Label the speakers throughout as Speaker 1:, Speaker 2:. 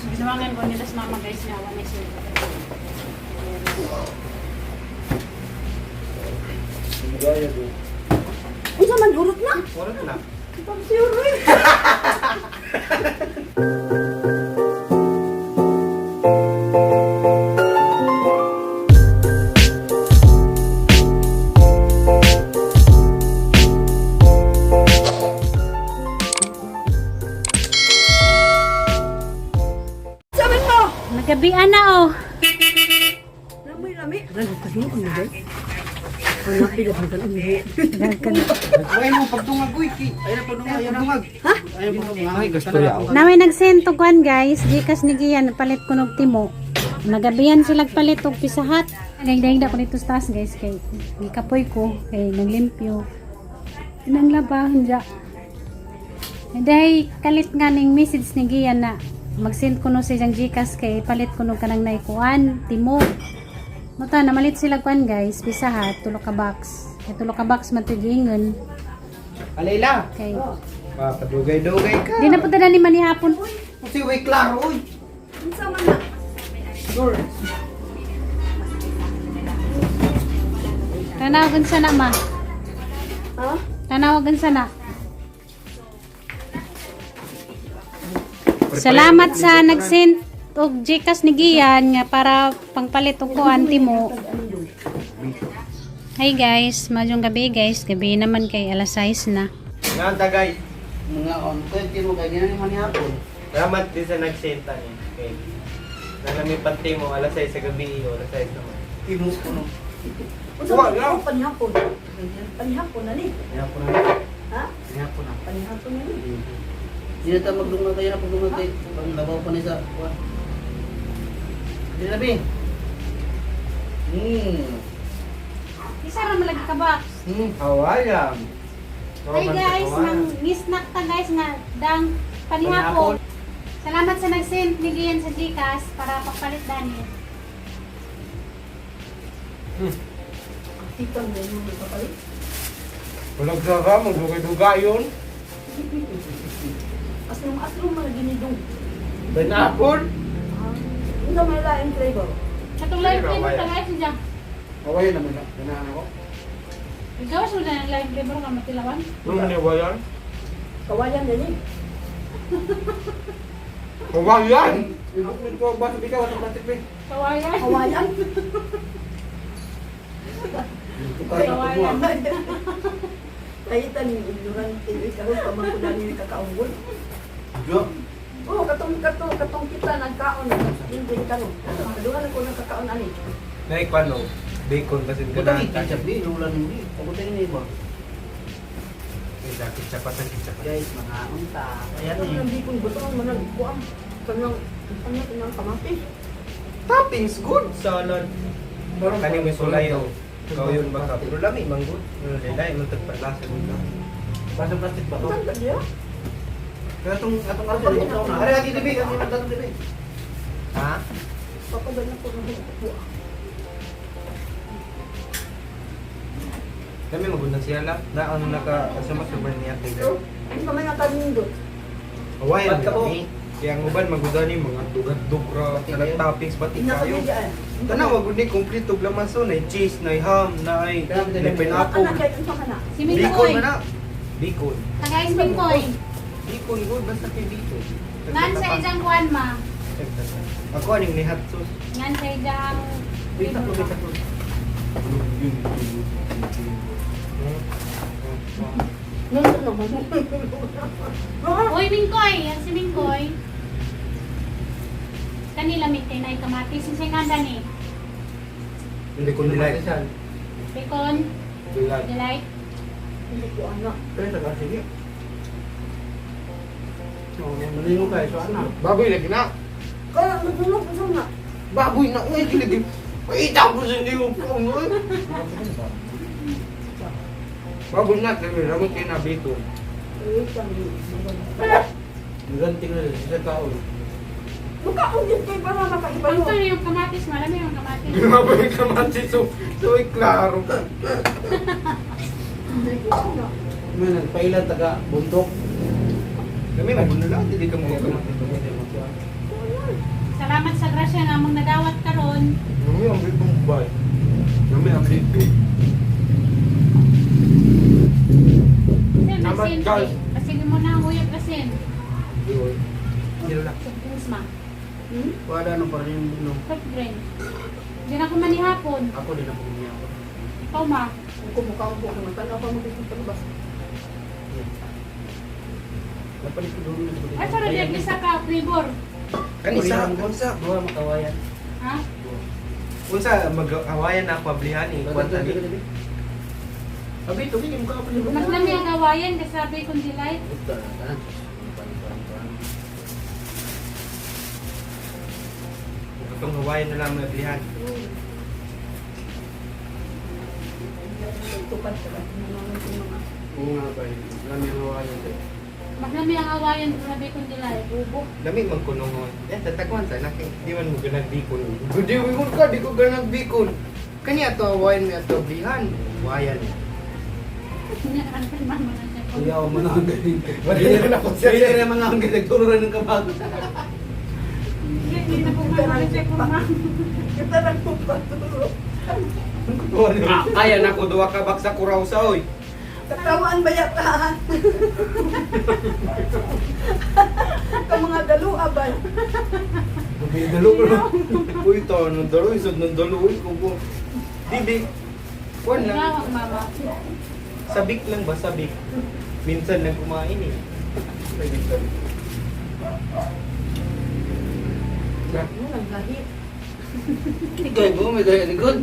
Speaker 1: Ginawangan ko nila sa mama, guys, nga wala siya.
Speaker 2: Gaya do.
Speaker 3: Unsa man urot na?
Speaker 2: Oras na.
Speaker 3: Sure. Eh. Sabi mo!
Speaker 1: Nagabian na oh.
Speaker 3: Lami, lami.
Speaker 2: Ay mo pagdungag uy. Ay na pagdungag, ay pagdungag. Ha? Ay pagdungag. Ay gusto ya.
Speaker 1: Namin nagsend og kwan, guys, Gcash ni Gian palit ko og timo. Nagabian sila palit og pisahat. Nagdaig ko dito sa taas, guys, kay gikapoy ko kay naglimpyo. Nang labahan ja. Dahil kalit nga ning message ni Gian na mag-send ko no sa iyang Gcash kay palit ko no kanang naikuan timo. Mata namalit sila kuan, guys, pisahat tulo ka box. Kay tulo ka box man to giingon
Speaker 2: Alayla.
Speaker 1: kay
Speaker 2: Papadugay-dugay ka.
Speaker 1: di na punta na ni manihapon. Uy.
Speaker 2: Kasi way klaro uy.
Speaker 3: Unsa man na?
Speaker 2: Sure.
Speaker 1: Tanawagan sana ma.
Speaker 3: Ha?
Speaker 1: Tanawagan sana. Salamat sa nag-send og Gcash ni Gian nga para pangpalit og kuan mo. Hi guys, maayong gabi guys. Gabi naman kay alas 6 na.
Speaker 2: Nga tagay.
Speaker 4: Mga on, pwede mo kay ganyan man hapon.
Speaker 5: Salamat din sa nagsenta ni. Okay. Nanami pante mo, alas 6 sa gabi o alas 6 naman.
Speaker 4: Timo ko no.
Speaker 3: Unsa
Speaker 2: Wa,
Speaker 3: man
Speaker 2: no.
Speaker 3: panihapon? Panihapon na ni.
Speaker 4: Hapon na.
Speaker 3: Ha?
Speaker 4: Hapon na.
Speaker 3: Panihapon na ni.
Speaker 4: Hindi na tayo magdungag kayo na pagdungag kay pang labaw pa ni sa kuan. Hindi na bi.
Speaker 1: Isa ra man lagi ka box.
Speaker 2: Hawaiian.
Speaker 1: Hi guys, mang nisnack ta guys nga dang panihapon. Salamat sa nag-send ni Gian sa Gcash para pagpalit dani.
Speaker 3: Kita mo mo kapalit.
Speaker 2: Walang sara, magdugay-dugay yun.
Speaker 3: Aslong aslong man ginidong.
Speaker 2: Pineapple.
Speaker 3: Unsa may lain flavor?
Speaker 1: Katong live flavor ta guys siya.
Speaker 2: Hawaiian naman na. Ganahan ako.
Speaker 1: Ikaw sa na live flavor ka matilawan.
Speaker 2: Ano man yung Hawaiian?
Speaker 3: Kawayan na ni.
Speaker 2: Hawaiian! Ibukmin ko ang baso, bikaw, atong plastic bin.
Speaker 1: Kawayan.
Speaker 3: Kawayan.
Speaker 1: Kawayan.
Speaker 3: Kahit ang ignorante, karon pa man ko dani kakaunggol.
Speaker 4: Jo.
Speaker 3: Oh, katong katong katong kita nagkaon hindi karon. Kaduhan ko nagkakaon ani.
Speaker 5: Naikwan no, bacon kasi
Speaker 4: Buta
Speaker 5: ganahan
Speaker 4: ni ketchup bi, lulan ni. Pabutan ni ba?
Speaker 5: Kaya kitsapasan kitsapasan.
Speaker 4: Guys, mga unta. Ayan
Speaker 3: Katong
Speaker 4: eh.
Speaker 3: nang bikon buto man nang kuam. Kanang ano kanang kamatis.
Speaker 5: Toppings good! Salad. Kani mo sulay o. Ikaw yun baka. Pero lami, manggod. Pero lilay, mantagparlasa gud ka.
Speaker 4: Baso plastic ba to?
Speaker 3: Saan ka diya?
Speaker 4: Kaya atong atong arjo di ko na. Ari lagi dibi, ang imong datong dibi.
Speaker 5: Ha?
Speaker 3: Papadala ko ng kuha.
Speaker 5: Kami magundang siya lang. Na ano naka sa mas super niya kay
Speaker 3: So, ano pa may nakamundo?
Speaker 5: Hawaiian
Speaker 4: Ba't ka po?
Speaker 5: kami. Kaya ang uban magudan ni mga dugad-dug ra kanang toppings pati kayo.
Speaker 3: Inakabigaan.
Speaker 5: Tanaw gud ni complete og laman so na cheese, na ham, na ay na pineapple.
Speaker 3: Anak kay unsa ka na?
Speaker 1: Si
Speaker 5: Bacon
Speaker 1: Mingkoy.
Speaker 5: man na. Bacon.
Speaker 1: Ta guys Mingkoy.
Speaker 5: Bacon good basta kay bacon.
Speaker 1: Ngan sa ijang kuan ma.
Speaker 5: Ako aning ni hot sauce.
Speaker 1: Ngan sa ijang
Speaker 4: Bisa ko, bisa ko.
Speaker 3: Nasa naman.
Speaker 1: Uy Mingkoy, yan si Mingkoy. Kanila mi kay nay kamatis si nganda ni.
Speaker 5: Hindi ko nilike.
Speaker 1: Bacon,
Speaker 5: Delight.
Speaker 1: delight.
Speaker 3: Hindi ko anak.
Speaker 4: Pero taga sige. Oh, malingo kayo so ana.
Speaker 2: Baboy lagi na.
Speaker 3: Kaya nagulog ko na.
Speaker 2: Baboy na. Uy, kiligi. Uy, tapos hindi ko po. Baboy na. Kaya ramon kayo na bacon.
Speaker 3: Eh, kami.
Speaker 4: Ganting na sa kaon.
Speaker 3: Mukhaon din kay para makaiba
Speaker 1: Ang
Speaker 3: yun.
Speaker 1: yung kamatis, malami yung kamatis.
Speaker 2: Grabe yung kamatis. So, so, eh, klaro.
Speaker 3: Hindi ko anak.
Speaker 4: Man, nagpailan taga buntok.
Speaker 5: Kami magulo lang, hindi ka mga kamatis. Lami ang big bombay. Lami ang big.
Speaker 1: Asin,
Speaker 5: Tama,
Speaker 1: asin.
Speaker 5: guys.
Speaker 1: Asin mo na ang uyab asin.
Speaker 5: Sila lang.
Speaker 1: Soft drinks ma.
Speaker 3: Hmm?
Speaker 4: Wala no pa rin no.
Speaker 1: Soft drink. Di na ko manihapon.
Speaker 4: Ako din ako niya ako.
Speaker 1: Ikaw ma.
Speaker 3: Kung kumukha ko naman, tanaw pa mo dito palabas.
Speaker 4: Napalit ko doon.
Speaker 1: Ay, sorry, di isa ka, flavor.
Speaker 5: Kanisa, kanisa.
Speaker 4: Duha makawayan.
Speaker 1: Ha?
Speaker 5: Unsa mag-Hawaiian na ako ablihan eh. Kwanta ni.
Speaker 4: Abi, tubig yung mukha ko niya.
Speaker 1: Mas lami ang Hawaiian kasi sabi kong delight.
Speaker 4: Puta na tanan.
Speaker 5: Itong Hawaiian na lang may ablihan.
Speaker 3: Tupad ka ba? Mga
Speaker 4: Oo nga ba, lami ang Hawaiian.
Speaker 1: Mas lami ang Hawaiian kasi sabi kong delight. Ubo.
Speaker 5: Lami man kunongon. Eh, tatakuan sa naki. Di man mo ganag Bicol. Gudi mo ka, di ko ganag Bicol. Kani ato Hawaiian may ato ablihan. Hawaiian.
Speaker 1: Mama na siya.
Speaker 4: Kuya, mo na ang galing.
Speaker 5: Wala na ako siya.
Speaker 4: Wala na mga ang galing. Nagturo rin ng kabago.
Speaker 1: Hindi na po mama siya kurma.
Speaker 3: Kita lang tupad.
Speaker 5: Ah, kaya na ko duha ka baksa kuraw sa oy.
Speaker 3: Katawaan ba yata? Ka mga dalua ba?
Speaker 5: May dalo ko. Uy, to nang dalo isod nang dalo uy kubo. Di di. Kuan lang.
Speaker 1: Tinawag mama.
Speaker 5: Sabik lang ba sabik? Minsan lang kumain eh. Sabik sabik.
Speaker 3: Ano lang gahi.
Speaker 4: Ikaw mo, may galing likod.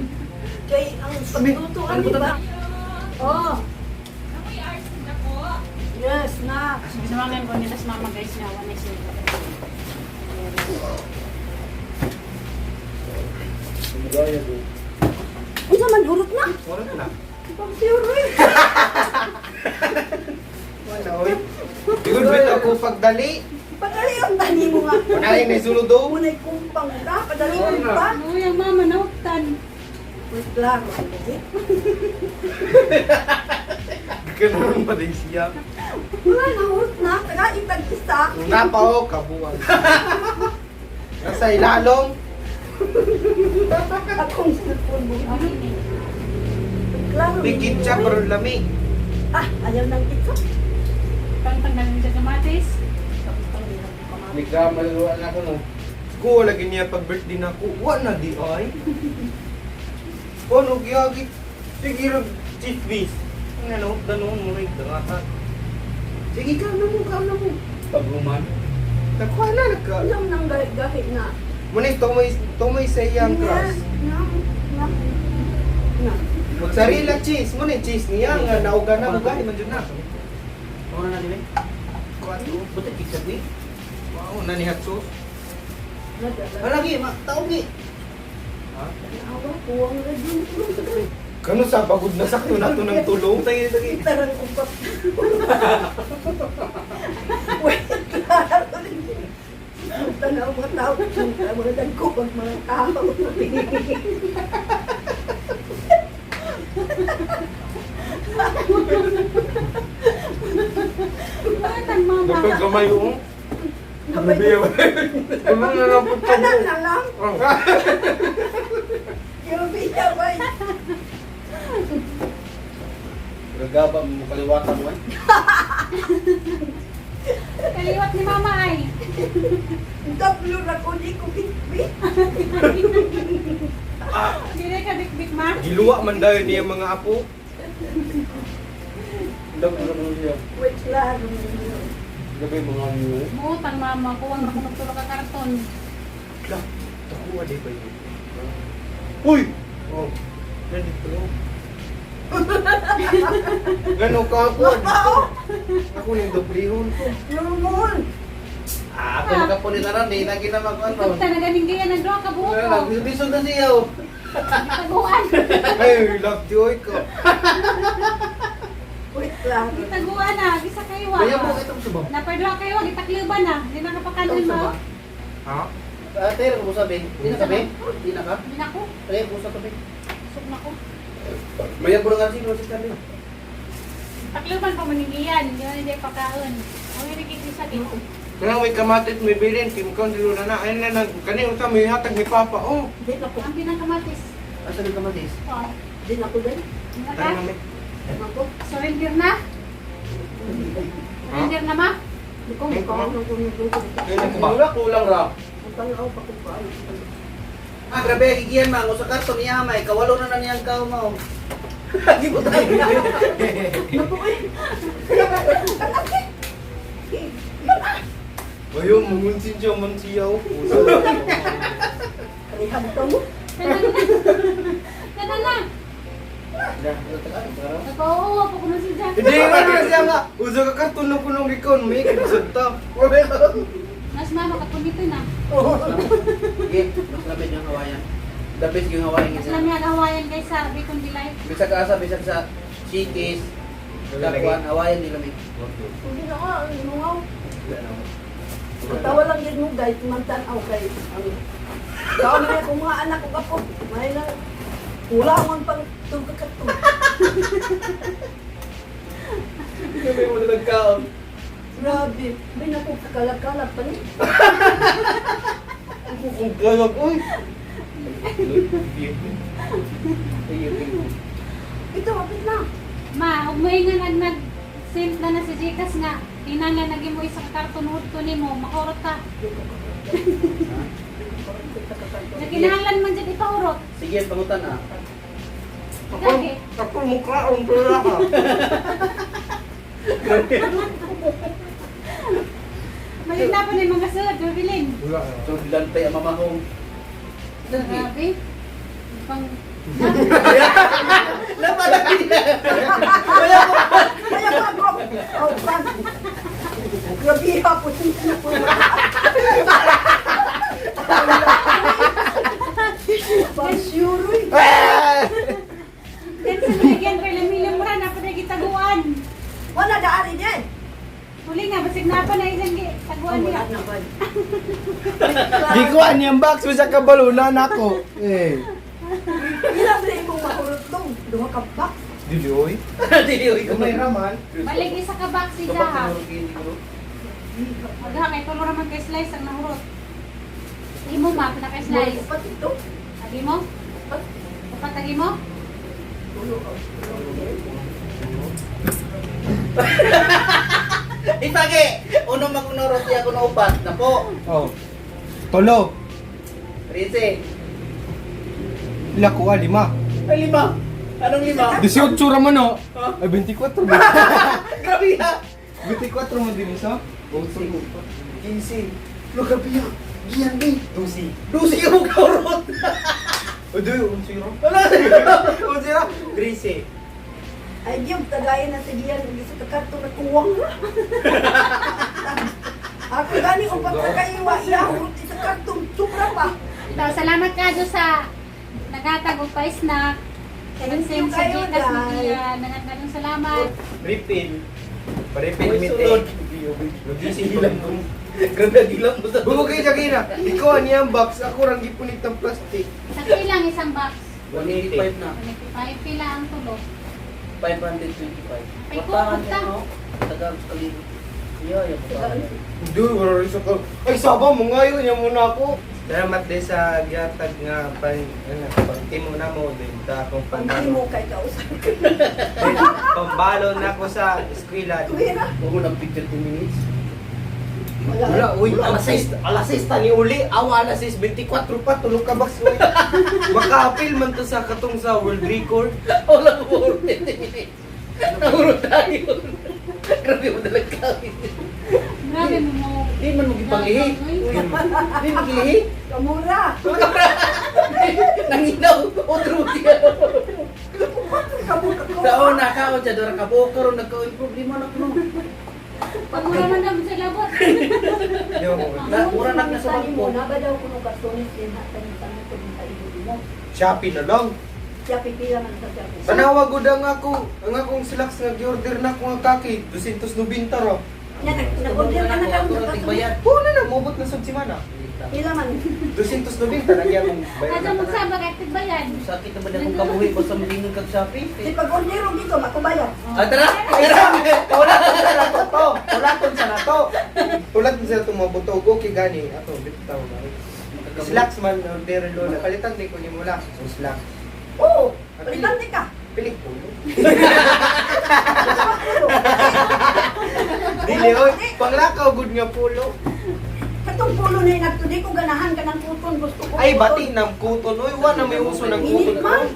Speaker 3: Kay ang pagluto
Speaker 4: Ano
Speaker 3: ano
Speaker 4: ba
Speaker 3: ba? Oh. Yes, na.
Speaker 1: Ginawangan ko nila sa mama guys na wala siya.
Speaker 3: Unsa man hurot na?
Speaker 5: Wala na.
Speaker 3: Pag sure eh.
Speaker 5: Wala oy. Igod bit ako pagdali.
Speaker 3: Padali ang tani mo nga.
Speaker 5: Wala may sulod do.
Speaker 3: Unay kumpang ka, padali mo pa.
Speaker 1: Uy, ang mama nauptan.
Speaker 3: Uy, klaro ang gahi.
Speaker 5: Ganun pa din siya.
Speaker 3: Wala na hurot na, taga itag isa.
Speaker 5: Napa o kabuwag. Nasa ilalong.
Speaker 3: Akong cellphone mo.
Speaker 1: Ano ni?
Speaker 3: Klaro.
Speaker 5: May kitsa pero lami.
Speaker 3: Ah, ayaw ng kitsa.
Speaker 1: Pangtanggalin siya kamatis.
Speaker 4: Nagkamaluan ako no.
Speaker 5: Ko lagi niya pag birthday na ako. Wa na di ay. Kono giyagi. Sige rag chismis. Ang ano, danon mo rin dangatan. Sige ka na mo, ka na mo.
Speaker 4: Paghuman.
Speaker 5: Nakuha na nagka.
Speaker 3: Ayaw ng gahi-gahi na.
Speaker 5: Muna tumay tumay sa iyang cross.
Speaker 3: Na, na, na.
Speaker 5: Mozzarella cheese, muna yung cheese niya nga nauga na uga man jud na.
Speaker 4: Ako na natin eh.
Speaker 5: Kuha to.
Speaker 4: Buti kitsa ni.
Speaker 5: Wow, na ni hot sauce.
Speaker 3: Nadala.
Speaker 4: Malagi, ma taog ni.
Speaker 5: Ha?
Speaker 3: Naawa ko ang radyo.
Speaker 5: Kano sa pagod na sakto na to ng tulong.
Speaker 4: Sige, sige.
Speaker 3: Tarang upat. Wait, klaro rin. Tanaw mga tao, mga dagko, ang mga tao.
Speaker 1: Bakit ang mama?
Speaker 5: Dapat gamay oh. Ano na lang po
Speaker 3: Kanan na lang. Grabe siya, bay.
Speaker 4: Gagaba mo kaliwatan mo eh.
Speaker 1: Kaliwat ni mama ay.
Speaker 3: W na ko, di ko bitbit.
Speaker 1: Hindi ka bikbik ma.
Speaker 5: Giluwa man dayon niya mga apo.
Speaker 4: Dog mo naman siya.
Speaker 3: Wait, klaro ninyo.
Speaker 4: Gabi mga niyo.
Speaker 1: Buot ang mama ko ang nakunog ka karton.
Speaker 5: La, takuha di ba yun? Uy! Oh, nandito. Gano ka ako?
Speaker 3: Mapao!
Speaker 5: Ako ning doblihon ko.
Speaker 3: Normal.
Speaker 4: Ah, ako nakapunin na rin eh. Lagi na mag-ano.
Speaker 1: Pagta na ganing gaya ng duha ka buok ko.
Speaker 4: Bisod na siya oh.
Speaker 1: Gitaguan.
Speaker 5: Ay, love joy ko.
Speaker 3: Wait, klaro.
Speaker 1: Gitaguan na, gisa kayo wa.
Speaker 4: Kaya mo itong subaw.
Speaker 1: Napadua kayo, gitakliban na. Di na kapakanon mo.
Speaker 5: Ha?
Speaker 4: Ah, tayo ko sabi. Di na kabe? Di na ka?
Speaker 1: Di na ko.
Speaker 4: Tayo ko sa tabi.
Speaker 1: Suk na ko.
Speaker 4: Maya ko lang kasi sa tabi.
Speaker 1: Takliban pa man giyan, hindi man hindi pakaon. Ang hindi kikisa di.
Speaker 5: Kanang may kamatit may bilin, kay mukhang dilo na na. Ayun na nag kani unsa may hatag ni papa. Oh.
Speaker 3: Di na ko.
Speaker 1: Ang pinakamatis.
Speaker 4: Asa ng kamatis?
Speaker 1: Oh.
Speaker 3: Di na ko din.
Speaker 1: Wala
Speaker 5: Tara
Speaker 1: ka?
Speaker 5: na may.
Speaker 3: Ako.
Speaker 1: Surrender na? Surrender na ma?
Speaker 3: Di ko mukha ng kumuluto.
Speaker 5: Kailan ko ba?
Speaker 2: Wala, kulang ra.
Speaker 3: Ang tanaw pa ko pa.
Speaker 4: Ah, grabe, gigian ma. Ang usa karton niya may kawalo na na niyang kao mo. Gibutay na.
Speaker 5: Ayo, mangunsin siya man siya. oh.
Speaker 3: Kanihan to mo.
Speaker 1: Tanan na. Tanan na. Nagpauo pa ko man siya.
Speaker 5: Hindi nga na siya nga. Usa ka karton na kunong gikaon may kibsod ta.
Speaker 1: Mas mama kapunito na.
Speaker 4: Sige, mas labit yung Hawaiian. The best yung Hawaiian.
Speaker 1: Mas lami ang Hawaiian guys sa Bicon Delight.
Speaker 4: Bisag asa, bisag sa Chikis, Dakuan, Hawaiian nila may.
Speaker 3: Hindi na ka, ang lungaw. Tawa lang din mo guys, mantanaw kay ang Tao na akong mga anak ko apo. May na kulang man pang tugka ka to.
Speaker 4: Grabe mo nagkaon.
Speaker 3: Grabe, may nako kakalap-kalap pa ni.
Speaker 5: Ako kung galag oy.
Speaker 3: Ito mapit na.
Speaker 1: Ma, ug moingan nag nag send na na si Gcash nga. Tinan na nagimo isa ka karton hudto nimo, makurot ka. Nakinahanglan man jud ipahurot.
Speaker 4: Sige, pangutan ah.
Speaker 5: Ako, ako mukha ang pera ka.
Speaker 1: Malinda pa ni mga sud, babilin.
Speaker 5: Wala.
Speaker 4: So, lantay ang mamahong.
Speaker 1: Grabe. Pang
Speaker 4: Napalaki niya. Wala ko.
Speaker 3: Kaya pa ako. Oh, pan. Grabe ha po. Pasyuro eh.
Speaker 1: Then sa bigyan pa ilang milyong mura na pa gitaguan.
Speaker 3: Wala daari din.
Speaker 1: Huli nga basig na pa na isang taguan
Speaker 3: Wala
Speaker 1: niya.
Speaker 3: na ba?
Speaker 5: Di ko ani ang box bisa kabalunan ako. Eh.
Speaker 3: Ilang na imong mahurot dong. Duha ka box.
Speaker 5: Dili oy.
Speaker 4: Dili, oy,
Speaker 5: Gamay ra man.
Speaker 1: Balik isa ka box si Jaha. Magha kay tulo ra man kay slice ang nahurot. Imo ma pina kay slice.
Speaker 3: Upat ito.
Speaker 1: Agi mo?
Speaker 3: Upat.
Speaker 1: Upat agi mo?
Speaker 3: Tulo.
Speaker 4: Ipage! Uno mag-unoro siya ako na upat. Napo,
Speaker 5: Oh. Tolo.
Speaker 4: 13.
Speaker 5: Ila ko ah, lima.
Speaker 4: Ay, lima. Anong lima?
Speaker 5: 18 ra man oh. Ay 24 ba?
Speaker 4: Grabe ha!
Speaker 5: 24 man din isa.
Speaker 4: 15. Lo, grabe ha. Giyan, eh.
Speaker 5: 12.
Speaker 4: 12 ka mo kaurot.
Speaker 5: O doy, 11 ra.
Speaker 4: Wala.
Speaker 5: 11 ra. 13.
Speaker 3: Ay, yung tagayan na sa giyan. Isa ka karto na kuwang na. Ako gani upat na kayo. Iyahurot isa karton. Sobra pa.
Speaker 1: So, salamat ka sa naghatag og pa-snack.
Speaker 3: Thank you
Speaker 1: Sa
Speaker 3: kayo,
Speaker 1: Gcash
Speaker 3: guys.
Speaker 1: ni Nanganganong salamat.
Speaker 5: Refill. Refill
Speaker 4: Uy,
Speaker 5: mi
Speaker 4: sulod.
Speaker 5: Logistic lang.
Speaker 4: Grabe ang gilang mo sa...
Speaker 5: Bumugay sa kina. Ikaw ani ang box, ako rang gipunit ng plastic.
Speaker 1: Sa kilang isang box.
Speaker 4: 185 na.
Speaker 1: 25 pila ang tulo.
Speaker 4: 525.
Speaker 1: Ay,
Speaker 4: Batahan
Speaker 1: kukunta.
Speaker 4: niya, no? Tagal sa kalibo. Iya, iya. batahan niya.
Speaker 5: Hindi, wala rin sa ka. Ay, saba mo ngayon, yan muna ako. Salamat din sa gihatag nga pan, ano, pagtimo na mo din ta akong
Speaker 3: Pantay
Speaker 5: pambalo.
Speaker 3: mo kay kausap.
Speaker 5: Din, Pambalo na ako sa eskwela.
Speaker 3: Tuwira.
Speaker 4: Huwag mo ng picture 2 minutes.
Speaker 3: Wala.
Speaker 5: Wala, uy, alas 6, alas 6 ta ni uli. Awa, alas 6, 24 pa, tulog ka box. Uy. Maka-appeal man to sa katong sa world record.
Speaker 4: Wala ko 20 minutes. Nahurot tayo. Grabe mo talaga kami.
Speaker 1: Grabe mo mo.
Speaker 4: Di man mo gipanglihi. Di mo gilihi.
Speaker 3: Kamura.
Speaker 4: Nanginaw. Otro dia.
Speaker 3: Kamura.
Speaker 4: Sa una ka o dyan, dora ka buo karon nagkaon problema na kuno.
Speaker 1: Pagmura man naman sa labot.
Speaker 5: Di ba mo?
Speaker 4: Na, mura na ka sa bangko.
Speaker 3: Na ba daw kuno kartones din hatan sa mga mo.
Speaker 5: Shopee na lang.
Speaker 3: Siya pipila man sa Shopee.
Speaker 5: Tanawa gud ang ako, ang akong slacks nga gi-order na ko nga kaki, 290 ra.
Speaker 3: Nya nag-order ka na karon
Speaker 4: Ako
Speaker 3: ng
Speaker 4: bayad.
Speaker 5: Puna na, mobot na sud si mana.
Speaker 3: Pila man.
Speaker 5: 290 lagi akong
Speaker 1: Adto
Speaker 5: bayaran.
Speaker 1: magsabag active ba yan?
Speaker 4: Sakit naman akong kabuhi ko sa malingon kag Shopee.
Speaker 3: Di pag order og dito makubayad.
Speaker 4: Ah, tara! Tara!
Speaker 5: Wala sa nato to. Wala kon sa nato. Wala kon sa nato mabuto go kay gani ato bitaw ba. Slacks man order lola. Palitan di ko ni mula. So slacks.
Speaker 3: Oo, palitan di ka.
Speaker 5: Pilit ko.
Speaker 3: Pulo.
Speaker 5: Dili oy, panglakaw gud nga pulo.
Speaker 3: Katong pulo na inadto di ko ganahan ka ng kuton gusto ko.
Speaker 5: Ay bati nam kuton oy, wa na may uso ng kuton.
Speaker 3: Init man.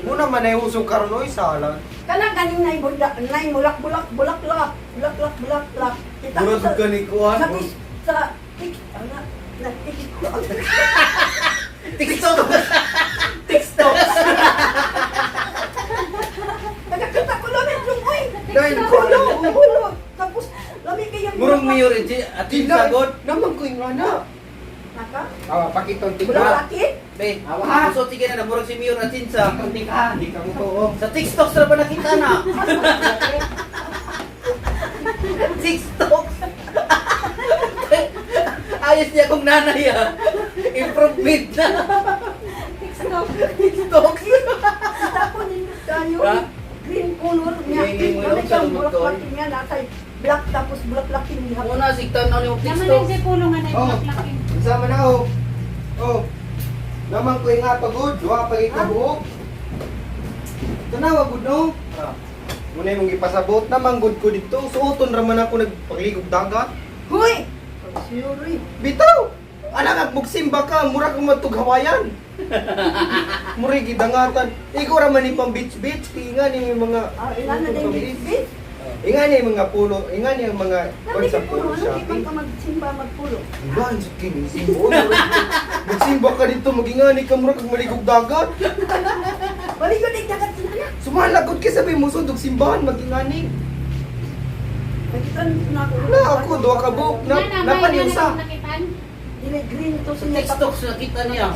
Speaker 5: Muna man ay uso karon oy sala.
Speaker 3: Kana ganing nay bulak nay mulak bulak bulak lak bulak lak bulak lak. Kita ko
Speaker 5: Murag
Speaker 3: sa
Speaker 5: gani kuan.
Speaker 3: sa tis sa tik ana na tik
Speaker 4: TikTok!
Speaker 5: TikTok.
Speaker 3: Nagakita ko lami yung oy.
Speaker 5: Dahil
Speaker 3: Pulo, pulo. Tapos lami kay yung
Speaker 4: Murong mayor at
Speaker 5: Dili
Speaker 4: sagot.
Speaker 5: naman ko yung ana.
Speaker 3: Naka?
Speaker 5: Awa pakitong
Speaker 3: Bulak
Speaker 5: tika.
Speaker 3: laki?
Speaker 4: Be,
Speaker 5: Awa.
Speaker 4: so sige na murag si Mayor Atinsa.
Speaker 5: Tika, di ka mo to.
Speaker 4: Sa TikTok sa ba nakita na? TikTok. Ayos niya kung nanay ah. Improvement na.
Speaker 1: TikTok.
Speaker 4: TikTok.
Speaker 3: Kita ko ninyo tayo.
Speaker 4: Ha?
Speaker 3: Green color niya.
Speaker 4: Hindi mo
Speaker 3: Lami
Speaker 4: yun,
Speaker 3: siyang
Speaker 4: sa
Speaker 3: bulak
Speaker 4: lumagtol.
Speaker 3: laki niya nasa black tapos bulak laki niya.
Speaker 4: Muna sigtan na ni
Speaker 1: Naman
Speaker 4: TikTok.
Speaker 1: lang siya pulo nga na
Speaker 5: Oh.
Speaker 1: yung
Speaker 5: Sama na oh. Oh. Naman ko nga pagod, duha pa ka buok. Tanawa gud no.
Speaker 4: Ah.
Speaker 5: Muna imong gipasabot naman gud ko dito. Suoton ra man ako nagpagligog dagat.
Speaker 3: Huy! Sure.
Speaker 5: Bitaw! Anak ag mugsimba ka, mura kang matughawayan. Muri gidangatan. Ikaw ra man ni pang beach beach, kay nga ni may mga
Speaker 3: Ah, ilan na din
Speaker 5: beach.
Speaker 3: bit?
Speaker 5: Inga ni mga pulo, inga ni ang mga
Speaker 3: Lami
Speaker 5: sa
Speaker 3: kay pulo,
Speaker 5: pulo
Speaker 3: ano
Speaker 5: siya.
Speaker 3: di man ka magsimba magpulo?
Speaker 5: Diba, ang sakit ni Simbo. Magsimba ka dito, magingani ka, mura kang maligog dagat.
Speaker 3: Baligo din dagat sila na.
Speaker 5: Sumalagot ka sabi mo, sundog simbahan, magingani.
Speaker 3: Nakita na ako.
Speaker 5: Wala ako, duha ka buok, na, napaniusa.
Speaker 1: Nakitaan.
Speaker 3: Dili green to
Speaker 4: Sa
Speaker 3: siya.
Speaker 4: TikTok nakita niya.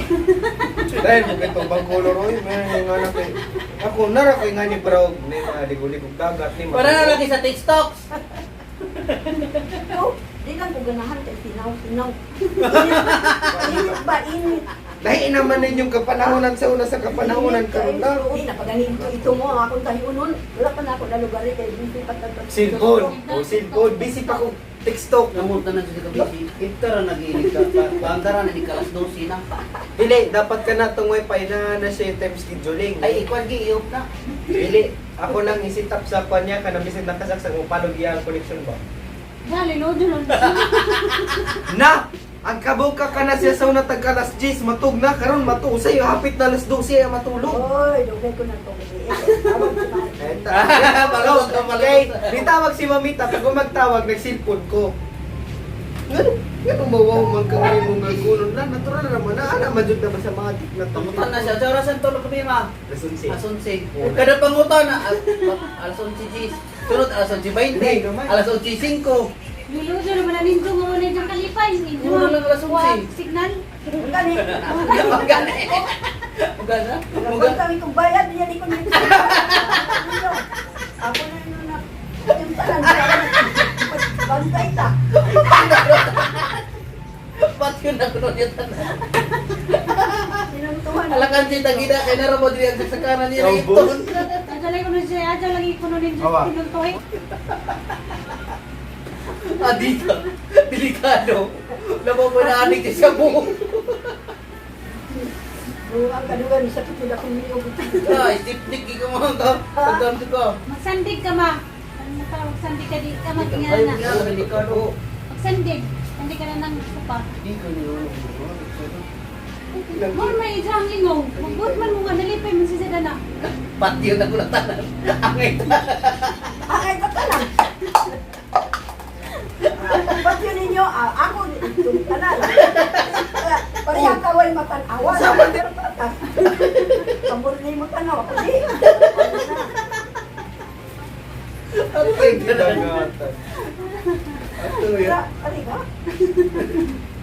Speaker 5: Dahil mo itong bang color, oy, may nga na kay. Ako, nara ko ingani bro, ni mga ligo-ligog dagat, ni
Speaker 4: Para na lagi sa TikTok.
Speaker 3: Oh, di lang ko ganahan kay sinaw sinaw. Init ba init?
Speaker 5: Lahi naman ninyong kapanahonan sa una sa kapanahonan karon na.
Speaker 3: Uy, napaganito ito mo ang akong tahiunon. Wala pa na ako nalugar eh, kay busy pa tagpag.
Speaker 5: Cellphone. Oh, cellphone. Busy pa ko TikTok.
Speaker 4: Namunta na siya kabisi. Itara nag-inig ka. Bangkara na ni kalas 12 na.
Speaker 5: Dili, dapat ka na tong wifi na na siya yung time scheduling.
Speaker 4: Ay, ikwan gi iop na.
Speaker 5: Dili, ako lang isitap sa kanya niya kanang bisin nakasaksak mo palog iya ang connection ba.
Speaker 1: Dali, no, dulon.
Speaker 5: Na! Ang kabuka ka na siya sa una tag alas 10, matug na karon matu usay hapit na alas 12 ay matulog.
Speaker 3: Oy, dugay ko na to. Tawag si Mari.
Speaker 4: Balog ka, balog.
Speaker 5: Kay, nitawag si Mamita pag magtawag nag-cellphone ko. Ngano, ngano mawaw man ka ngayon mong gagunon na natural naman na ana man jud na ba sa mga dik na
Speaker 4: Pangutan na siya. Sa orasan tulog kami ma.
Speaker 5: Alas 11.
Speaker 4: Alas 11. Kada pangutan na alas 11 gis. Sunod alas 11:20,
Speaker 5: Hindi, gamay.
Speaker 4: alas 11:05.
Speaker 1: Luluso naman na ninyo nga wala diyang kalipay. Ninyo.
Speaker 4: Mura lang alas 11.
Speaker 1: Wa- Signal.
Speaker 3: Ang gani.
Speaker 4: Magana. Magana.
Speaker 3: Nagpunta
Speaker 4: Magana.
Speaker 3: kami kong bayad niya di ko na. Ako na yun na. Yung tanan. Bantay ta.
Speaker 4: Pat yun ako nun yung tanan.
Speaker 3: Sinantuhan.
Speaker 4: Alakan si Tagida kay naro mo diri ang sasakanan niya
Speaker 5: Oh,
Speaker 4: ito.
Speaker 5: boss.
Speaker 1: Adyo lang kuno siya, adyo lagi kuno ninyo
Speaker 5: Awa.
Speaker 1: tinuntoy.
Speaker 4: Adika. Delikado. Labaw mo na anik siya mo.
Speaker 3: Ang kadugan sa kitid akong miyog.
Speaker 4: Ah, stipnik ko mo ka. Pagdamto ko.
Speaker 1: Magsandig ka ma. Ano tawag sandig ka di ka
Speaker 4: Ay,
Speaker 1: magingana.
Speaker 4: nga, delikado.
Speaker 1: Magsandig. Sandig ka na ng sopa.
Speaker 4: Di ko niyo.
Speaker 1: Mo may isang lingaw. Magbut man mo nga nalipay man siya dana.
Speaker 4: Pat yun ako na tanan. Angay ta.
Speaker 3: Ay, tatanan. Ba't yun ninyo? Ah, ako, itong tanan. Pareha kaway matanawa.
Speaker 5: Sama din.
Speaker 3: Pambor na yung tanaw. Ako di.
Speaker 5: Ay, gidagatan. Ato ya.
Speaker 3: Pareha.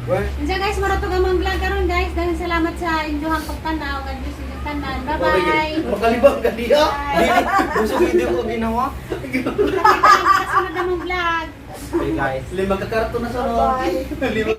Speaker 5: Wa-
Speaker 1: Unsa guys, mura to gamang vlog karon guys. Daghang salamat sa inyong pagtanaw. God bless inyong tanan. Bye-bye.
Speaker 4: Makalibang ka diha.
Speaker 5: Dili, busog hindi ko ginawa.
Speaker 1: Kita sa sunod namang vlog.
Speaker 5: Hey guys.
Speaker 4: 5 ka karton na sa
Speaker 3: Bye.
Speaker 4: Lima.